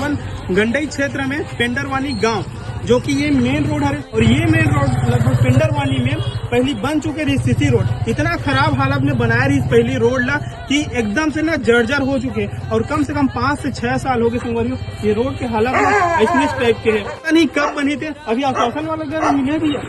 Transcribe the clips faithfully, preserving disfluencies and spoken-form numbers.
अपन गंडई क्षेत्र में पेंडरवानी गांव, जो कि ये मेन रोड हरे, और ये मेन रोड लगभग पेंडरवानी में पहली बन चुके रही सीसी रोड। इतना खराब हालत में बनाए रही पहली रोड ला कि एकदम से ना जर्जर हो चुके, और कम से कम पाँच से छह साल हो गए संगवारियों, ये रोड के हालत ना ऐसने टाइप के है। पता नहीं कब बनी थे, अभी आश्वासन वाला घर मिले भैया,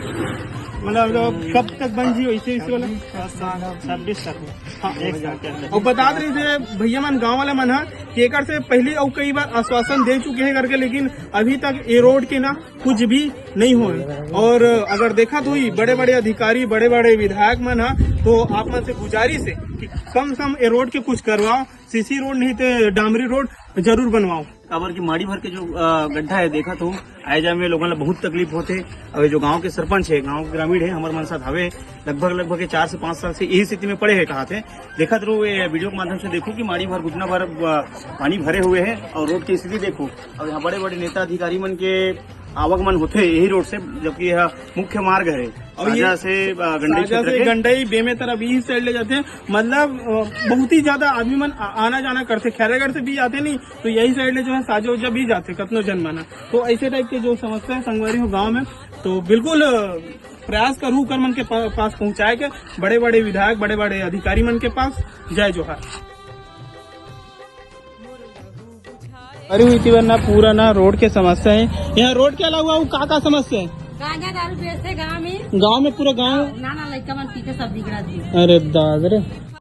मतलब कब तक बन जी वैसे इसी वाला? छब्बीस तक। हाँ, एक साल के अंदर। और बता रहे थे भैया मन, गांव वाले मन ह कि एकर से पहले और कई बार आश्वासन दे चुके हैं करके, लेकिन अभी तक ये रोड के ना कुछ भी नहीं हुए। और अगर देखा तो ही बड़े बड़े अधिकारी, बड़े बड़े विधायक मन ह, तो आप मन से गुजारिश है कि कम से कम ये रोड के कुछ करवाओ, सीसी रोड नहीं तो डामरी रोड जरूर बनवाओ। काबर कि माड़ी भर के जो, अ, गड्ढा है, देखा तो आए जाए में लोगन ला बहुत तकलीफ होथे। अब ये जो गांव के सरपंच है, गांव के ग्रामीण है, हमर मन साथ हवे, लगभग, लगभग ये चार से पाँच साल से यही स्थिति में पड़े हैं, कहा थे। देखत रहो, ये वीडियो के माध्यम से देखो कि माड़ी भर, घुटना भर, अ, पानी भरे हुए हैं और रोड की स्थिति देखो। अब यहाँ बड़े-बड़े नेता अधिकारी मन के आवागमन होथे यही रोड से, जबकि यह मुख्य मार्ग है। और ये साजा से, अ, गंडई साजा क्षेत्र से के। गंडई बेमेतरा भी इस साइड ले जाते हैं, मतलब, अ, बहुत ही ज्यादा आदमी मन आ-, आना जाना करते, खैरागढ़ से भी आते नहीं, तो यही साइड ले जो है साजा उजा भी जाते कतनो जन माना। तो ऐसे टाइप के जो समस्या है संगवारी हो गांव में, तो बिल्कुल, अ, प्रयास करूँ कर मन के पा-, पास पहुंचाए के, बड़े बड़े विधायक, बड़े बड़े अधिकारी मन के पास। जय जोहार। अरे, इति बर ना पूरा ना रोड के समस्या है। यहाँ रोड के अलावा अउ का का समस्या है? गांजा दारू बेचते गांव में। गांव में पूरा गांव? ना, ना, लइका मन पीते सब बिगड़ा दिए। अरे दाद रे।